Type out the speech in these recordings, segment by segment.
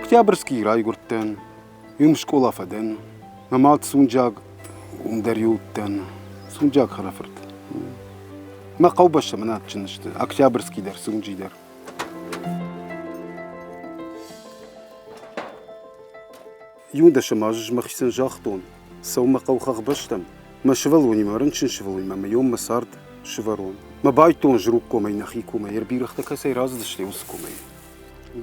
Октябрьскийы райгуырдтӕн, уым скъола фӕдӕн. Мӕ мад Сунджаг, уым дӕр иу уыдтӕн. Сунджаг хӕрӕфырт. Мӕ хъӕубӕстӕ мын адджын сты, Октябрьский дӕр, Сунджи дӕр. Иуӕндӕсӕм азы мӕхицӕн загътон, цӕуын мӕ хъӕуы хӕхбӕстӕм, мӕ сывӕллонимӕ, рынчын сывӕллонимӕ мӕ йом мӕ цард сывӕрон. Мӕ байдтон Зруггомӕй нӕхи комӕй, ӕрбирӕгътӕ кӕцӕй рацыдысты, уыцы комӕй.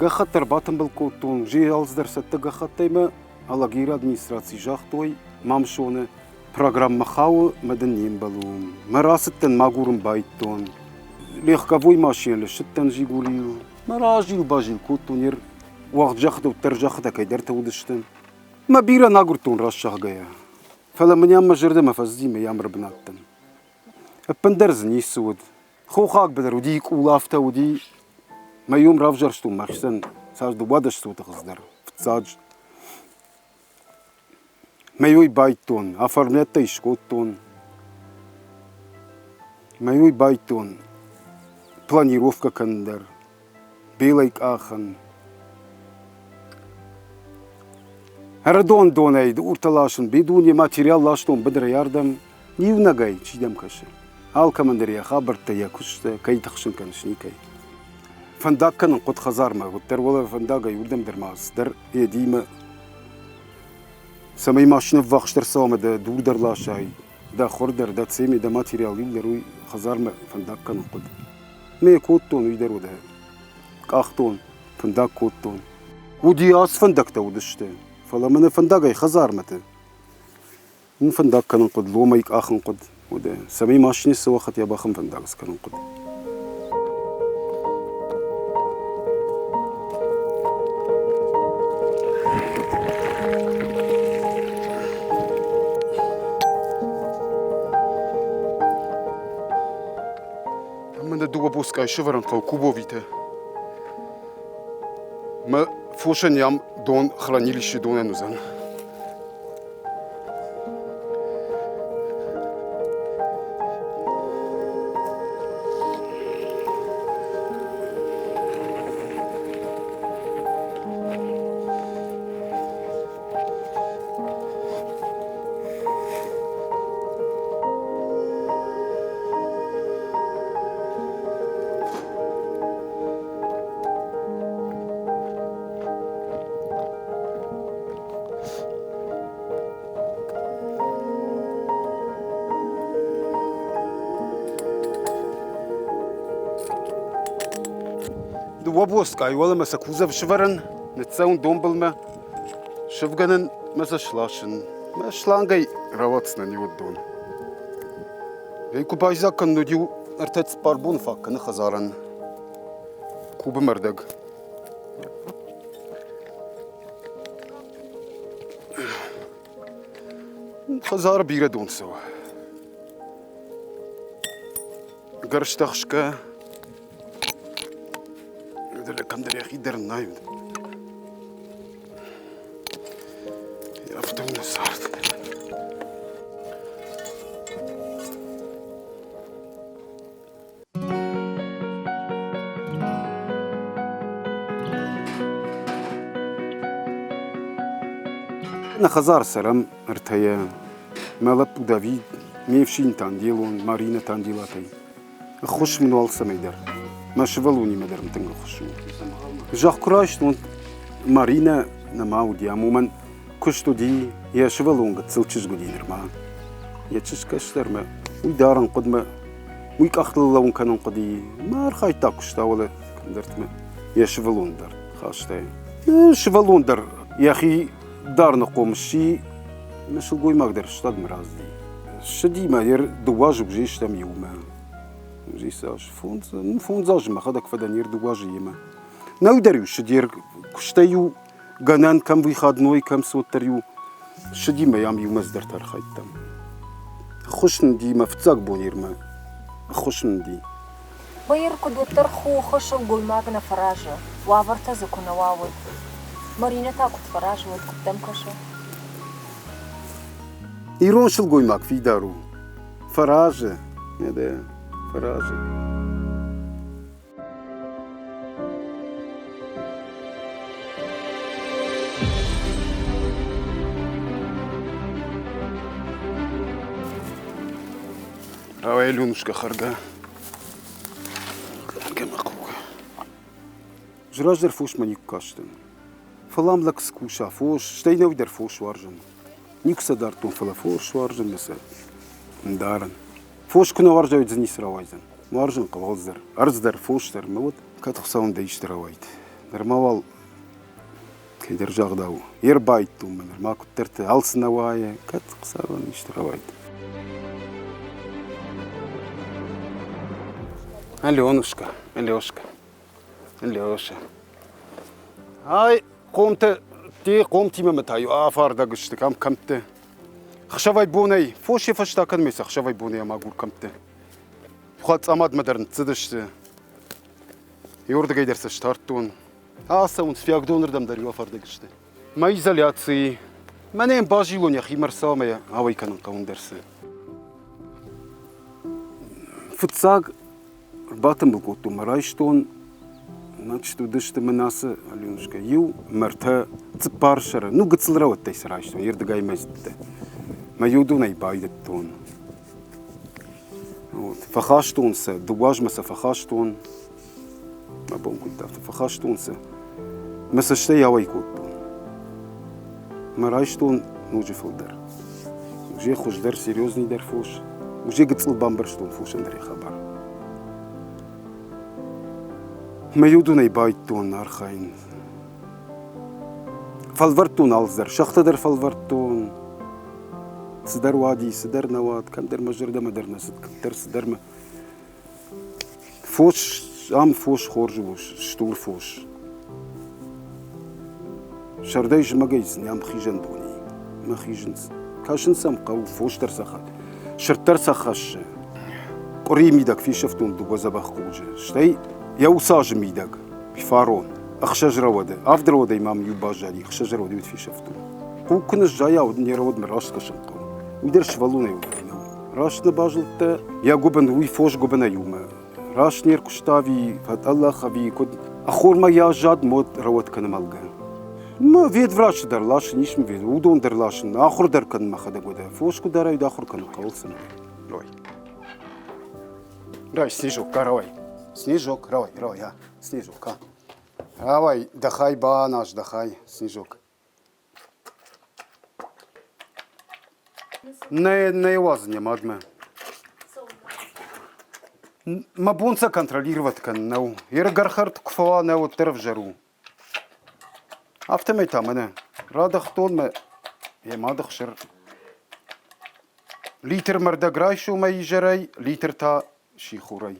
Гӕххӕтт ӕрбатымбыл кодтон, алцыдӕр цӕттӕ гӕххӕттӕй мӕ Алагиры администраци загътой, Мамсоны программӕ хауы, мӕ дын не мбӕлы уым. Мӕ рацыдтӕн, мӕгурын байдтон. Легковой машинӕйыл ссыдтӕн Жигулийыл. Мӕ разил-базил кодтон, ер уӕгъд зӕххытӕ уӕддӕр зӕххытӕ кӕйдӕртӕ уыдысты. Мӕ бирӕ нӕ агуырдтон раст зӕгъгӕйӕ. Фӕлӕ мын ам мӕ зӕрдӕмӕ фӕцыди мӕ йӕм ӕрбынат дӕн. Ӕппындӕр дзы ницы уыд. Хохаг быдыр уыди, къул афтӕ уыди. Мӕ йом равзӕрстон мӕхицӕн цас 12 цоты хуыздӕр, фыццаджы. Мӕ уый байдтон, оформлӕттӕ скодтон. Мӕ уый байдтон планировкӕ кӕнын дӕр, белӕй къахын. Ӕрыдон донӕй дуртӕ ласын, бедуне материал ластон быдырӕй ардӕм. Иунӕгӕй чи дӕм кӕсы? Алкӕмӕн дӕр йӕ хабӕрттӕ, йӕ куысты, кӕй тыхсын кӕныс, никӕй. Фӕндаг кӕнын хъуыд хӕдзармӕ, уӕддӕр уӕлӕ фӕндагӕй уырдӕм дӕр ма цыдӕр Эдиимӕ, цӕмӕй машинӕ ввахсдӕр цӕуа ӕмӕ дӕ дур дӕр ласай, дӕ хур дӕр, дӕ цеме, дӕ материал иууылдӕр уый хӕдзармӕ фӕндаг кӕнын хъуыд. Ме кодтон, уый дӕр уыд. Къахтон, фӕндаг кодтон. Уыди ацы фӕндӕгтӕ уыдысты, фӕлӕ мӕнӕ фӕндагӕй хӕдзармӕты Уым фӕндаг кӕнын хъуыд, ломӕй къахын хъуыд, уӕдӕ цӕмӕй машинӕ цӕуа, хотя бы ахӕм фӕндаг скӕнын хъуыд. Мӕнӕ дыууӕ боцкъайы сӕвӕрын хъӕуы кубовитӕ. Мӕ фосӕн ям дон хранилище донӕн уыдзӕн. Дыууӕ боцкъайы уӕлӕмӕ сӕ кузов сывӕрын, ныццӕуын донбылмӕ, сывгӕнын мӕ сӕ сласын. Мӕ шлангӕй рауадздзынӕн иу дон. Ӕй куы байдзаг кӕнын, уӕд иу ӕртӕ-цыппар боны фаг кӕны хӕдзарӕн. Кубы мӕрдӕг. Хӕдзары бирӕ дон цӕуы. Гӕрзтӕ хсгӕ. Кӕмдӕр йӕхи дӕр нӕй. Афтӕ у нӕ цард. Нӕ хӕдзар цӕрӕм ӕртӕйӕ. Мӕ лӕппу Давид, ме фсин Танделон, Маринӕ Танделатӕй. Ӕххуыс мын у алцӕмӕй дӕр. Мӕ сывӕллонимӕ дӕр мын тынг ӕххуыс у. Зӕхх куы райстон, Маринӕ нӕма уыди ам, уымӕн куыст уыди, йӕ сывӕллон гыццыл чызг уыди нырма. Йӕ чызг кӕстӕрмӕ, уый дарын хъуыд мӕ уый къӕхтыл лӕууын кӕнын хъуыди. Мӕ архайдта куыста, уӕлӕ кӕмдӕртмӕ. Йӕ сывӕллон дӕр хаста. Сывӕллон дӕр йӕхи дарыны хъом сси, мӕ сылгоймаг дӕр сыстад мӕ разди. Ссыди мӕ йе дыууӕ азы узестӕм иумӕ. Узесы фондз, ну, фондз азы мӕхӕдӕг фӕдӕн йе дыууӕ азы йемӕ. Нӕу дӕр-иу ссыди, куыстӕй-иу гӕнӕн кӕм выходной, кӕм цы уӕддӕр-иу ссыди мӕ йӕм иумӕ цыдӕртӕ архайдтам. Ӕххуыс нын ди мӕ фыццаг бон Ирмӕ. Ӕххуыс нын ди. Баир куыд уӕддӕр хохы сылгоймаг нӕ фӕразы, уавӕртӕ дзы куы нӕ уа, уӕд. Маринӕ та куыд фӕразы, уӕд куыд дӕм кӕсы? Ирон сылгоймаг фидар у. Фӕразы, нӕ дӕ, фӕразы. Рауай, Аленушка, хӕргӕ. Хӕргӕ мӕ хъуг. Ӕз раздӕр фосмӕ никуы кастӕн. Фӕлӕ ам лӕг скуса, фос, стӕй нӕуи дӕр фос уарзын. Никуы сӕ дардтон, фӕлӕ фос уарзын мӕ сӕ дарын. Фос куы нӕ уарзай, уӕд дзы ницы рауайдзӕн. Уарзын хъӕуы ӕрдз дӕр, ӕрдз дӕр, фос дӕр. Мӕ уд кӕд Хуыцауӕн дӕ исты рауайд. Нырма уал кӕйдӕр загъдау, йе рбайдтон мӕ нырма куыддӕрты алцы нӕ уайы, кӕд Хуыцауӕн исты рауайд. Аленушка, Алешка, Алеша. Ай, хъомтӕ, те хъомтимӕ мӕ та-иу афардӕг сты кӕм кӕмтты. Ӕхсӕвӕй-бонӕй, фос йӕ фӕстӕ кӕнмӕ ӕхсӕвӕй-бонӕй амагур кӕмтты. Хуацъамадмӕ дӕр ныццыдысты. Иуырдыгӕй дӕр сӕ стардтон. Ацӕуынц, Фиагдонырдӕм дӕр иу афардӕг сты. Мӕ изоляцийы мӕнӕ йӕм базилон йӕхимӕ ӕрцӕуа ӕмӕ йӕ ауӕй кӕнын хъӕуын дӕр цы. Фыццаг ӕрбатымбыл кодтон мӕ райстон, значит, уыдысты мын ацы Аленушкӕ иу мӕ ртӕ цыппар сӕры, ну гыццыл рӕуӕдтӕй сӕ райстон, йе рдыгӕй мӕ Мӕ иу донӕй байдыдтон. Вот. Фӕхастон сӕ, дыууӕ азмӕ сӕ фӕхастон. Мӕ бон куыд афтӕ фӕхастон сӕ. Мӕ цӕстӕй ауӕй кодтон. Мӕ райстон ноджы фылдӕр. Уже хуыздӕр, серьезныйдӕр фос. Уже гыццыл бамбӕрстон фосӕн дӕр йӕ хабар. Мӕ иу донӕй байдтон архайын. Фӕлвӕрдтон алцыдӕр, сӕгътӕ дӕр фӕлвӕрдтон. Цыдӕр уади, цыдӕр нӕ уад, кӕмдӕр мӕ зӕрдӕмӕ дӕр нӕ цыд, кӕддӕр цыдӕр мӕ Фос, ам фос хорз у, стур фос. Сӕрдӕй зымӕгӕй сын ам хизӕндон и, мӕ хизынц. Кӕсын сӕм хъӕуы, фос дӕр сӕ сырд дӕр сӕ хӕссы. Къуырийы мидӕг фесӕфтон дыууӕ дзӕбӕх хъуджы, стӕй йӕ уыцы азы мидӕг, фарон, ӕхсӕз рӕуӕды, авд рӕуӕдӕй мӕм иу баззади, ӕхсӕз рӕуӕды уыд фесӕфтон. Хъуг куы ныззайа, уӕд ын йӕ рӕуӕдмӕ раст кӕсын хъӕуы. Уый дӕр сывӕллонӕй уӕлдай нӕу. Раст нӕ базылдтӕ йӕ гуыбын, уый фос гуыбынӕй у мӕ. Раст не ркуыста ӕви фӕтъӕллӕх ӕви куыд ӕххормаг йӕ аззад мод рӕуӕд кӕны мӕлгӕ. Мӕ ветврачы дӕр ласын, ис мын вет, уыдон дӕр ласын, ахуыр дӕр кӕнын мӕхӕдӕг уӕдӕ. Фос куы дарай, уӕд ахуыр кӕнын хъӕуы сын. Рой. Рай, Снежок, рауай. Снежок, рауай, рауай, а, Снежок, а. Рауай, дӕхай баназ, дӕхай, Снежок. Нӕ, нӕ уадзын йӕ мадмӕ. Мӕ бон сӕ контролировать кӕнын нӕу. Йе ргӕрхӕрд куы фӕуа, нӕ уӕддӕр ӕвзӕр у. Афтӕмӕй та мӕнӕ радыгътон мӕ йӕ мады хсыр. Литр мӕрдӕг райсомӕй изӕрӕй, литр та сихорӕй.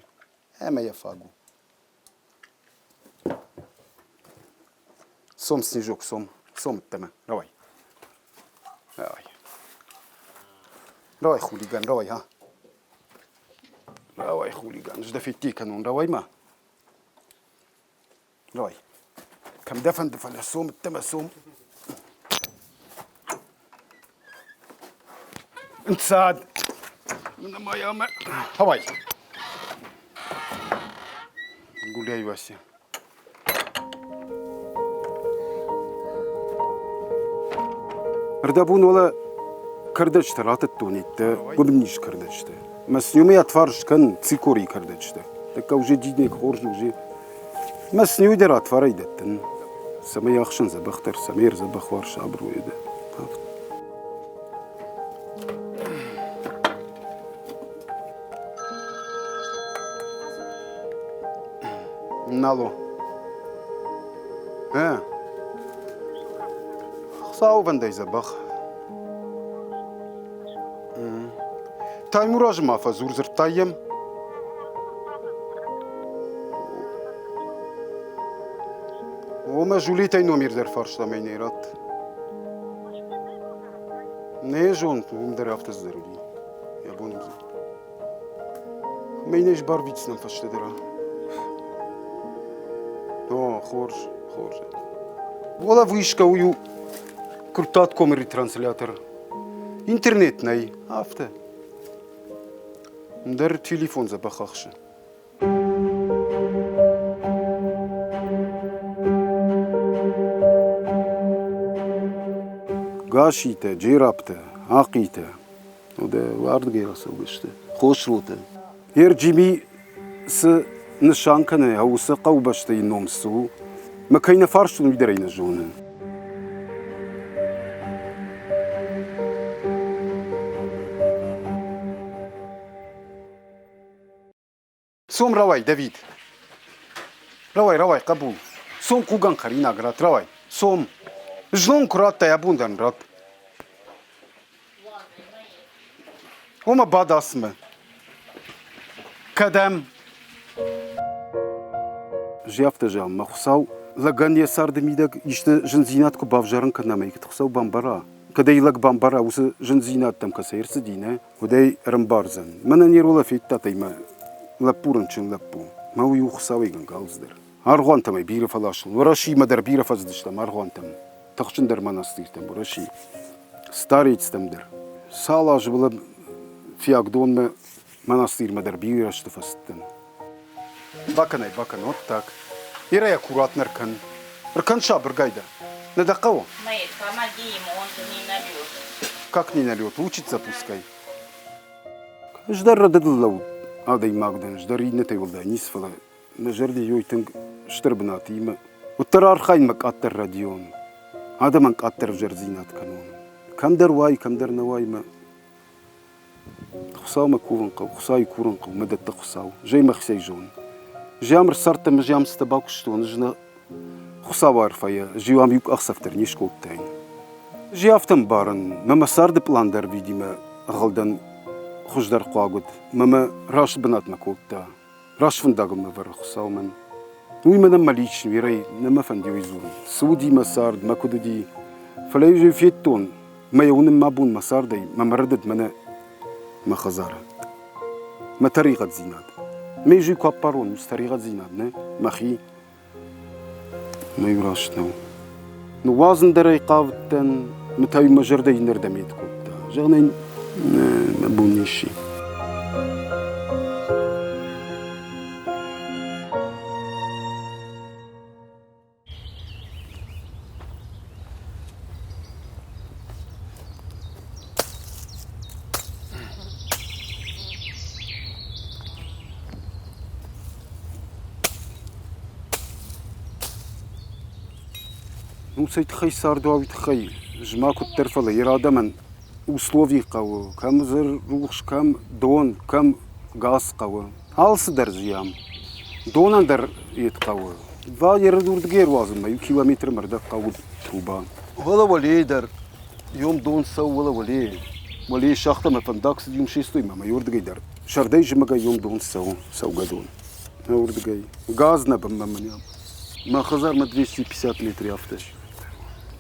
Ӕмӕ йӕ фаг у. Цом, Снежок, цом, цом ӕддӕмӕ, рауай. Рауай. Рауай, хулиган, рауай, а. Рауай, хулиган, ӕз дӕ федти кӕнон, рауай ма. Рауай. Кӕм дӕ фӕнды, фӕлӕ цом ӕддӕмӕ, цом. Ӕнцад. Нымайӕмӕ. Давай. Гуляй, Вася. Ӕрдӕбон уӕлӕ кӕрдӕджытӕ ратыдтон иттӕ гуыбынниз кӕрдӕджытӕ. Мӕ снюмӕ отвар скӕн цикорийы кӕрдӕджытӕ. Тӕккӕ уже дидинӕг хорз уже. Мӕ снюй дӕр отварӕй дӕттын, цӕмӕй ӕхсын дзӕбӕхдӕр, цӕмӕй ӕрдзӕбӕх уа, сабыр уайдӕ. Нало. Э. Хуыцауы дзӕбӕх. Таймуразы ма фӕдзур, дзырдтай йӕм? Омӕ Жулитӕй номер дӕр фарстамӕ не ратт. Не зон, уым дӕр афтӕ цыдӕр уыди. Йӕ бон уыдзӕн. Мӕ не сбарвитдзынӕн фӕстӕдӕр. О, хорз, хорз. Уӕлӕ вышка уый у Куырттаткомы ретранслятор. Интернет нӕй, афтӕ. Ндӕр телефон дзӕбӕх ахсы. Гаситӕ, джераптӕ, ахъитӕ. Уӕдӕ ардыгӕй рацӕугӕ сты. Хосроты. Ерджими цы нысан кӕны, уыцы хъӕубӕстӕйы ном цы у, мӕ кӕй нӕ фарстон, уый дӕр ӕй нӕ зонын. Цом рауай, Давид. Рауай, рауай, хъӕбул. Цом хъугӕн хӕринаг ратт, рауай. Цом. Знон куы радтай, абон дӕр ратт. Ома бадасмӕ. Кӕдӕм? Афтӕ зӕгъ, мӕ Хуыцау лӕгӕн йӕ царды мидӕг исты зындзинад куы бавзарын кӕна ӕмӕ кӕд Хуыцау бамбара, кӕд ӕй лӕг бамбара, уыцы зындзинӕдтӕм кӕцӕй ӕрцыди, нӕ, уӕд ӕй ӕрӕмбардзӕн. Мӕнӕн йе ролӕ федтат ӕй мӕ лӕппу рынчын лӕппу. Мӕ уый у Хуыцауӕй гӕнгӕлдздӕр. Аргъуантӕм ӕй бирӕ фӕласыл. Уӕрӕсимӕ дӕр бирӕ фӕцыдыстӕм аргъуантӕм. Тыхджындӕр монастыртӕм Уӕрӕсейы. Старецтӕм дӕр. Цал азы былы Фиагдонмӕ монастырмӕ дӕр бирӕ азты фӕцыдтӕн. Бакӕнай, бакӕн, вот так. Ирӕй аккуратно ӕркӕн. Ӕркӕн сабыргай дӕр. Нӕ дӕ хъӕуы? Нет, помоги ему, он же не налет. Как не налет? Учится пускай. Ӕз дӕр рӕдыдыл лӕуд адӕймаг дӕн, ӕз дӕр иннӕтӕй уӕлдай ницы, фӕлӕ мӕ зӕрди ёй тынг стыр бынат имӕ. Уӕддӕр архайынмӕ къаддӕр рӕдийон, адӕмӕн къаддӕр ӕвзӕрдзинад кӕнон. Кӕмдӕр уай, кӕмдӕр нӕ уай мӕ Хуыцаумӕ кувын хъӕуы, Хуыцауи курын хъӕуы, мӕ дӕтты Хуыцау. Зӕй мӕхицӕй зон. Зиам ӕрцардтӕн ӕмӕ зиам цытӕ бакуыстон, ӕз нӕ Хуыцауы арфӕйӕ ӕз-иу ам иу къахдзӕф дӕр не скодтаин. Ӕз афтӕ ӕмбарын, мӕ мӕ царды пълан дӕр видимӕ ӕгъгъӕлдӕн хуыздӕр хъуаг уыд, мӕ мӕ раст бынатмӕ кодта. Раст фӕндагыл мӕ вӕры Хуыцау мӕн. Уый мӕнӕн мӕ личный верӕй нӕ мӕ фӕнди уый дзурын. Цы уыди мӕ цард, мӕ куыд уыди. Фӕлӕ ӕз федтон, мӕ йӕ уынын мӕ бон мӕ цардӕй, мӕ мӕрдыд мӕнӕ мӕ хӕдзары. Мӕ тӕригъӕддзинад. Ме ӕз куы аппарон, уыцы тӕригъӕддзинад, нӕ, мӕхи. Мӕ иу раст нӕу. Ныууадзын дӕр ӕй хъавыдтӕн, мӕ та-иу мӕ зӕрдӕ иннӕрдӕм ед кодта. Зӕгъын ӕй, мӕ бон не сси. Ну, цӕй тыххӕй цард уа, уый тыххӕй зма куыддӕр, фӕлӕ йӕ адӕмӕн услови хъӕуы, кӕм рухс, кӕм дон, кӕм газ хъӕуы. Алцыдӕр дзы ам. Донӕн дӕр йед хъӕуы. Уырдыгӕй ӕруадзынмӕ иу километрмӕ ӕрдӕг хъӕуы труба. Уӕлӕ уӕлейы дӕр Йом дон цӕуы уӕлӕ уӕлейы. Уӕлейы шахтӕмӕ фӕндаг цыди, уым сестой ма мӕ уырдыгӕй дӕр. Сӕрдӕй зымӕгӕй йом дон цӕуы, цӕугӕдон. Уырдыгӕй. Газ нӕ бынмӕ мӕнӕ. Мӕ хӕдзармӕ 250 метры афтӕ.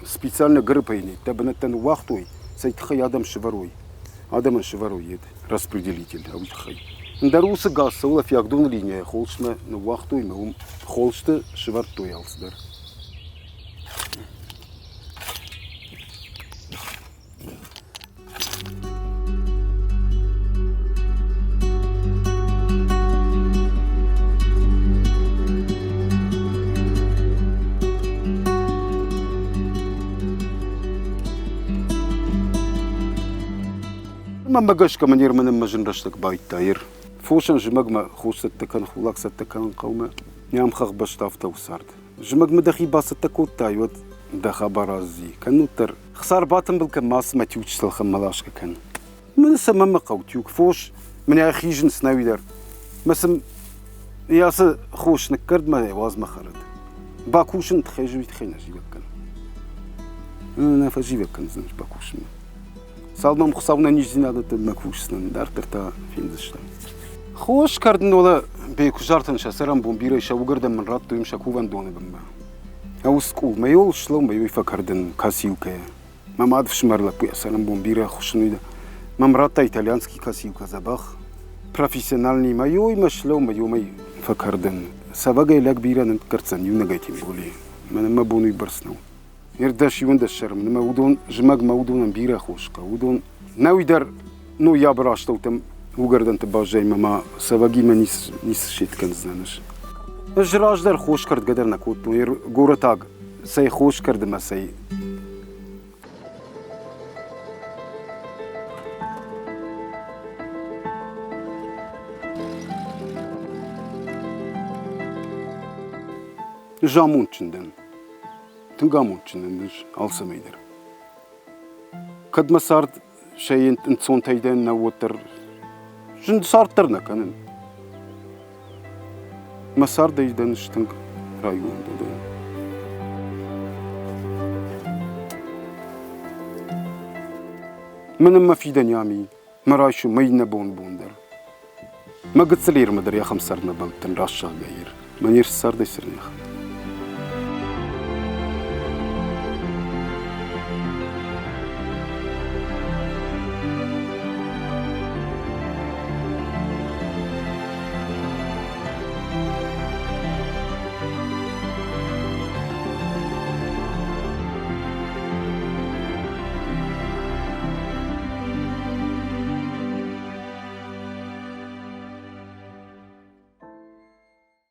Специально грыпӕй дӕ бынӕттӕ ныууагътой, цӕй тыххӕй адӕм сывӕрой. Адӕмӕн сывӕрой йед распределитель, уый тыххӕй. Ӕндӕр уыцы газ цӕуыл Фиагдоны линияйы холстмӕ ныууагътой мӕ уым холсты сывӕрдтой алцыдӕр. Мӕнмӕ гӕсгӕ мын Ерманӕн мӕ зын рӕстӕг байдта Ер. Фосӕн зымӕгмӕ хос цӕттӕ кӕн, хулаг цӕттӕ кӕнын хъӕумӕ. Не ӕмхӕхбӕсты афтӕ у цард. Зымӕгмӕ дӕхи бацӕттӕ кодтай, уӕд дӕ хабар аздзи. Кӕннод дӕр хсар батымбыл кӕн, ма цымӕ тюч цӕлхӕнмӕ ласгӕ кӕн. Мӕн цӕмӕн мӕ хъӕуы тюк фос, мӕнӕ хизынц нӕуи дӕр. Мӕ сын ацы хос ныккӕрд мӕ уадз мӕ хӕрӕд. Бакусын тыххӕй уый тыххӕй нӕ зивӕг кӕнын. Нӕ фӕзивӕг кӕндзынӕн бакусынмӕ. Цалынмӕ мӕм Хуыцау нӕниздзинад дӕттӕд, мӕ кусдзынӕн, дарддӕр та фендзыстӕм. Хос кӕрдын уӕлӕ Бекуызартӕн сӕ цӕрӕнбон бирӕ сӕ уыгӕрдӕн мын радтой сӕ кувӕндоны бынмӕ. Ӕус къул, мӕ йол слӕу, мӕ йой фӕкӕрдын косилкӕйӕ. Мӕ мад фсымӕр лӕппу йӕ цӕрӕнбон бирӕ хуысын уый мӕм радта итальянский косилкӕ дзӕбӕх. Профессиональный мӕ йой мӕ слӕу, мӕ йомӕй фӕкӕрдын. Цӕвӕгӕй лӕг бирӕ ныккӕрддзӕн иунӕгӕй тем более. Мӕнӕн мӕ бон уыйбӕрц нӕу. Ӕрдӕс-иуӕндӕс сӕрмӕ мӕ уыдон зымӕгмӕ уыдонӕн бирӕ хос хъӕуы. Уыдон нӕуи дӕр ноябры астӕутӕм уыгӕрдӕнты баззайынмӕ ма цӕвӕгимӕ ницы ницы сет кӕндзынӕн ӕз. Ӕз раздӕр хос кӕрдгӕ дӕр нӕ кодтон. Горӕтаг цӕй хос кӕрды мӕ цӕй Ӕз амондджын дӕн. Тынг амондджын дӕн ӕз алцӕмӕй дӕр. Кӕд мӕ цард сӕ ӕнцонтӕй дӕн нӕ, уӕддӕр зын цард дӕр нӕ кӕнын. Мӕ цардӕй дӕн стынг райгонд дӕн. Мӕнӕн мӕ фидӕн ам и, мӕ райсом, мӕ иннӕ бон бон дӕр. Мӕ гыццыл Ирмӕ дӕр йӕхӕм цардмӕ бӕлдтӕн рӕсугъдӕй Ир. Мӕн Ир цардӕй цӕрын йӕхӕдӕг.